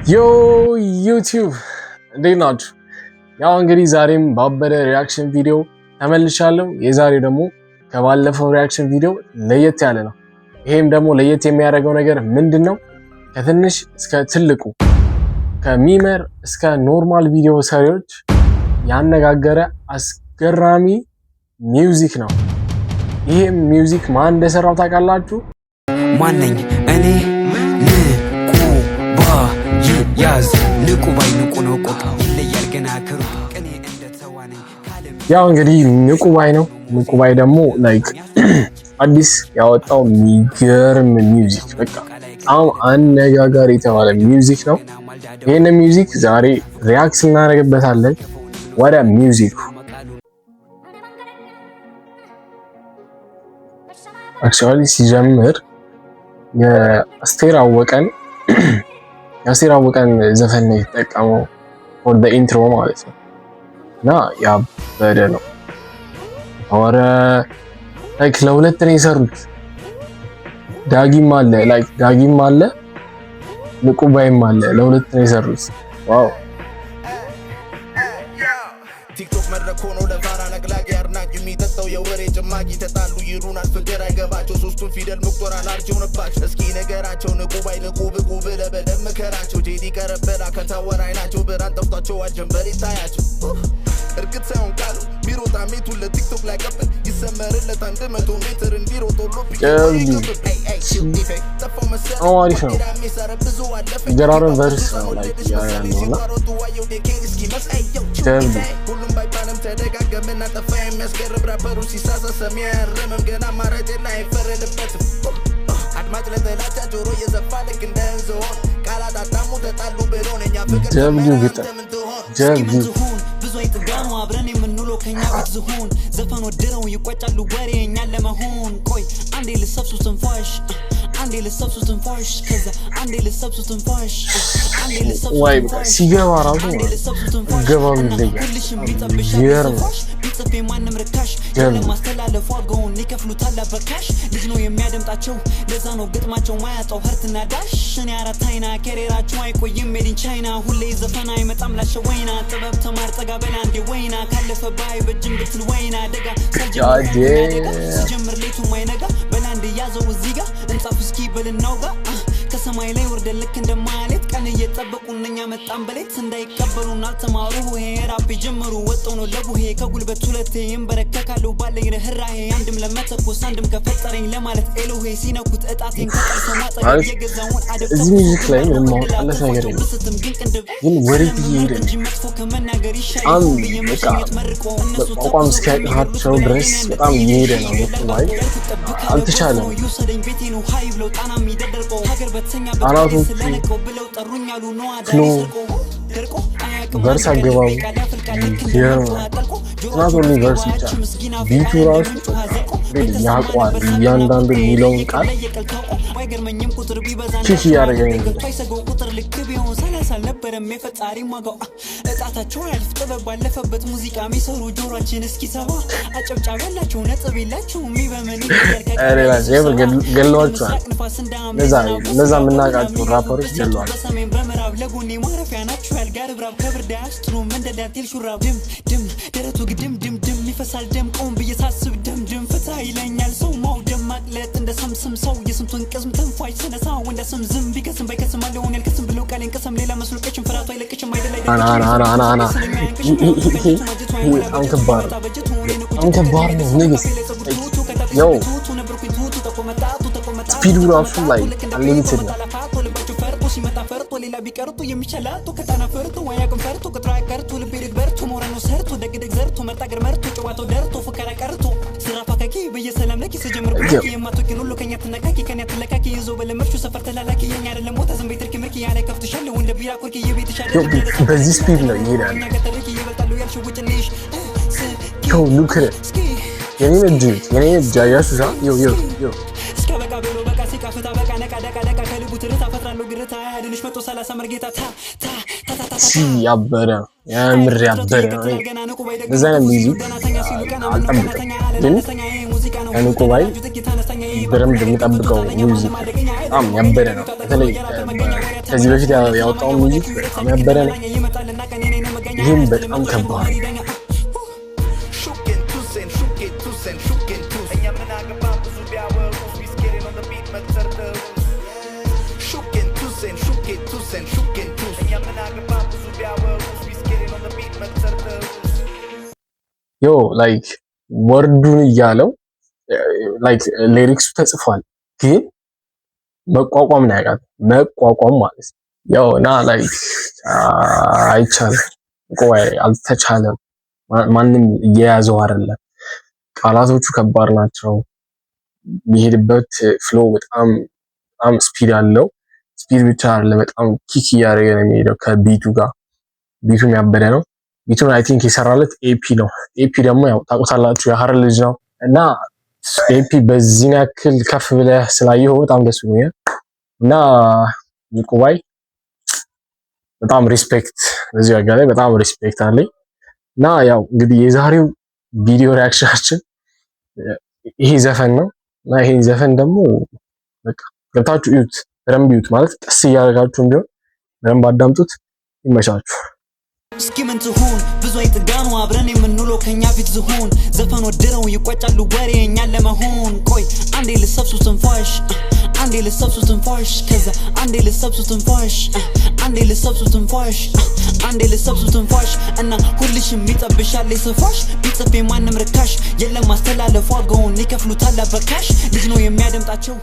Yo YouTube፣ እንዴት ናችሁ? ያው እንግዲህ ዛሬም ባበደ reaction ቪዲዮ ተመልሻለሁ። የዛሬው ደግሞ ከባለፈው reaction ቪዲዮ ለየት ያለ ነው። ይሄም ደግሞ ለየት የሚያደርገው ነገር ምንድን ነው? ከትንሽ እስከ ትልቁ፣ ከ memer እስከ normal ቪዲዮ ሰሪዎች ያነጋገረ አስገራሚ music ነው። ይሄም music ማን እንደሰራው ታውቃላችሁ? ማነኝ እኔ? ንቁ ባይ፣ ያዝ ንቁ ባይ፣ ንቁ ነው፣ ቆቅ ይለያል ገና ከሩቅ፣ ቅኔ እንደተዋነኝ። ያው እንግዲህ ንቁባይ ነው። ንቁባይ ደግሞ like አዲስ ያወጣው የሚገርም music፣ በቃ በጣም አነጋጋሪ የተባለ music ነው። ይህን music ዛሬ react እናደርግበታለን። ወደ music ኡ። Actually ሲጀምር የአስቴር አወቀን ዘፈን ነው የተጠቀመው for the intro ማለት ነው። እና ያበደ ነው። ኧረ like ለሁለት ነው የሰሩት። ዳጊም አለ፣ like ዳጊም አለ፣ ንቁባይም አለ። ለሁለት ነው የሰሩት። Wow! ቲክቶክ መድረክ ሆኖ ለፋራ ለቅላቂ አድናቂ፣ የሚጠጣው የወሬ ጭማቂ። ተጣሉ ይሉናል፣ ፍቅር አይገባቸው፣ ሶስቱን ፊደል መቁጠር አላርጅ ሆነባቸው። እስኪ ነገራቸው፣ ንቁ ባይ ንቁ ብቁ ብለህ በደንብ ምከራቸው። ጄዲ ቀረበላ ከተወር አይናቸው ብርሃን ጠፍቷቸው ጀንበር ይታያቸው። እርግጥ ሳይሆን ቃሉ ሚሮጣ ሜቱን ለቲክቶክ ላይ ቀብል ይሰመርለት፣ 100 ሜትር እንዲሮጥ በጣም አሪፍ ነው። ገራረም verse ነው like ያለው እና W። ሁሉም ባይባልም ተደጋገምና ጠፋ የሚያስገርም ራፐሩ ሲሳሳ ሰሚ አያርምም፣ ገና ማረጀና አይፈረድበትም። አድማጭ ለጥላቻ ጆሮ እየዘፋ ልክ እንደ ዝሆን ቃላት አጣሙ፣ ተጣሉ ብሎን እኛ ፍቅር W ግጥም W። ዝሆን ብዙ አይጥጋኑ፣ አብረን የምንውለው ከኛ ቤት ዝሆን ዘፈን ወድረው ይቋጫሉ ወሬ እኛን ለመሆን። ቆይ አንዴ ልሰብሱ ትንፋሽ፣ አንዴ ልሰብሱ ትንፋሽ፣ ከዛ አንዴ ልሰብሱ ትንፋሽ፣ አንዴ ልሰብሱ ወይ በቃ ትንፋሽ፣ ሲገባ ራሱ አንዴ ልሰብሱ ትንፋሽ ገባው እና ይለያል። ሁልሽም ቢጠብሻል ይገርም። ስፋሽ ቢጽፍ የማንም ርካሽ W። ለማስተላለፍ ዋጋውን ይከፍሉታል በካሽ። ልጅ ነው የሚያደምጣቸው፣ ለዛ ነው ግጥማቸው ማያጣው heart ና dash። እኔ አራት አይና ከሬራቸው አይቆይም made in ቻይና። ሁሌ ዘፈን አይመጣም ላሸ ወይና፣ ጥበብ ተማር ጠጋ በላ እንዴ ወይና፣ ካለፈ ባይ በጅም ብትል ወይና ደጋ። God damn. ሲጀምር ሌቱ ማይነጋ በላንድ ያዘው እዚህ ጋ እንጻፍ እስኪ በልናውጋ። ከሰማይ ላይ ወርደን ልክ እንደማለት ቀን እየጠበቁን እኛ መጣን በሌት። እንዳይቀበሉን አልተማሩ ቡሄ ራፕ የጀመሩ ወጠው ነው ለቡሄ። ከጉልበት ሁለቴ ይንበረከካሉ ባለኝ ርህራሄ፣ አንድም ለመተኮስ አንድም ከፈጠረኝ ለማለት ኤሎሄ። ሲነኩት እጣቴን ከጠርሶ ማጠገብ ማለት የገዛውን አደብ እዚህ music ላይ ምንም ማወጣለት ነገር የለም፣ ብስትም ግን ቅንድብ ግን ወዴት እየሄደ ነው? እንጂ መጥፎ ከመናገር ይሻል በጣም ብዬ በቃ መሸኘት መርቆ እነሱ መቋቋም እስኪያቅታቸው ድረስ በጣም እየሄደ ነው። ንቁባይ አልተቻለም። ቃላቶቹ፣ flow፣ verse አገባቡ ይገርም ነው። Not only verse ብቻ፣ beat ኡ ራሱ ያውቀዋል። እያንዳንዱ የሚለውን ቃል kick እያደረገ ነው የሚሄደው። ቁጥር ልክ ቢሆን 30 አልነበረም የፈጣሪ ዋጋው። እጣታቸው ያልፍ ጥበብ ባለፈበት ሙዚቃ የሚሰሩ ጆሯችን እስኪሰባ አጨብጫቢ ያላቸው ነጥብ የላቸው በምን። ኧረ የምር ገለዋቸዋል። እነዛ የምናውቃቸው ራፐሮች ገለዋል። በሰሜን በምዕራብ ለጎኔ ማረፊያ ናቸው ያልጋ ርብራብ፣ ከብርድ አያስጥሉም እንደ ዳንቴል ሹራብ። ድም ድም ደረቱ ግድም ድም ድም ይፈሳል ደም፣ ቆም ብዬ ሳስብ ደም ድም ፍታ ይለኛል ሰው ማውደም ማቅለጥ እንደ ሰምስም ሰው የስንቱን ቅስም ተንፋሽ ስነሳው እንደ ስም ዝም ቢከስም ባይከስም አለውን ያልከስም ብሎ ቃሌን ቅስም ሌላ መስሎ ቀሽም ፍርሃቱ አይለቅሽም አይደል። አና አና አና አና አና ይሄ በጣም ከባድ ነው። በጣም ከባድ ነው። ንግስት yo speed ኡ ራሱ like unlimited ነው። ሲመጣ ፈርጦ ሌላ ቢቀርጡ የሚቻላቱ ከጣና ፈርቶ ወያቅም ፈርቶ ቅጥራ ቀርቶ ልቤ ደግ በርቶ ሞራኑ ሰርቶ ደግ ደግ ዘርቶ መርጣ ገር መርቶ ጨዋታው ደርቶ ፉከራ ቀርቶ ስራ ፋካኪ በየሰላም ለኪ ስጀምር Yo. የማትወቂን ሁሉ ከኛ ትነካኪ ከኛ ትለካኪ ይዞ በለመድሽው ሰፈር ተላላኪ የኛ አይደለም ቦታ ዝም ቤት እርኪ ምርኪ ያለ ከፍትሻለሁ እንደ ቢራ ኮርኪ የቤትሽ Yo በዚህ speed ነው ይሄዳል። እኛ ከተርኪ ይበልጣሉ ያልሽው ውጭ ነሽ። Yo, look at it. የኔን እጅ፣ የኔን እጅ አያችሁ? Yo, yo, yo. እስከ በቃ ብሎ በቃ ሲቃፍታ በቃ ነቃ ደቃ ደቃ ከልቡ ትርታ ፈጥራለሁ ግርታ አያድንሽ 130 መርጌታ ታ ታ ታ ታ ታ። ሲ ያበረ ነው። የምር ያበረ ነው። እንደዚህ አይነት music አልጠብቅም፣ ግን ከንቁባይ በደንብ የምጠብቀው music በጣም ያበደ ነው። በተለይ ከዚህ በፊት ያወጣው music በጣም ያበደ ነው። ይህም በጣም ከባድ ነው። ሹኬን ቱሴን ሹኬ ቱሴን ሹኬን ቱስ እኛ ምን አገባን ብዙ ቢያወሩ ቢስኬሬን on the beat መተርተሩ ሹኬን ቱሴን ሹኬ ቱሴን ሹኬን ቱስ እኛ ምን አገባን ብዙ ቢያወሩ ቢስኬሬን on the beat መተርተሩ። Yo, like word ኡን እያለው like lyrics ኡ ተጽፏል፣ ግን መቋቋም ነው ያቃተው። መቋቋም ማለት ነው። ያው እና like አይቻልም፣ ቆይ አልተቻለም። ማንም እየያዘው አይደለም። ቃላቶቹ ከባድ ናቸው። የሚሄድበት flow በጣም በጣም speed አለው። Speed ብቻ አይደለም፣ በጣም kick እያደረገ ነው የሚሄደው ከ beat ኡ ጋር። Beat ኡ ያበደ ነው። Beat ኡን I think የሰራለት ኤፒ ነው። ኤፒ ደግሞ ያው ታውቁታላችሁ፣ የሀረር ልጅ ነው እና ኤፒ በዚህን ያክል ከፍ ብለህ ስላየኸው በጣም ደስ ብሎኛል። እና ንቁባይ በጣም respect፣ በዚህ አጋጣሚ በጣም respect አለኝ። እና ያው እንግዲህ የዛሬው ቪዲዮ reaction ኣችን ይሄ ዘፈን ነው እና ይሄን ዘፈን ደግሞ በቃ ገብታችሁ እዩት፣ በደንብ እዩት። ማለት ቀስ እያደረጋችሁም ቢሆን በደንብ አዳምጡት። ይመቻችሁ። እስኪ ምን ትሁን ብዙ አይጥጋኑ አብረን የምንውለው ከኛ ፊት ዝሆን ዘፈን ወድረው ይቋጫሉ ወሬ እኛን ለመሆን። ቆይ አንዴ ልሰብሱ ትንፋሽ፣ አንዴ ልሰብሱ ትንፋሽ፣ ከዛ አንዴ ልሰብሱ ትንፋሽ፣ አንዴ ልሰብሱ ትንፋሽ፣ አንዴ ልሰብሱ ትንፋሽ እና ሁልሽም ይጠብሻል የስፋሽ ቢጽፍ የማንም ርካሽ የለም ማስተላለፍ ዋጋውን ይከፍሉታል በ cash። ልጅ ነው የሚያደምጣቸው።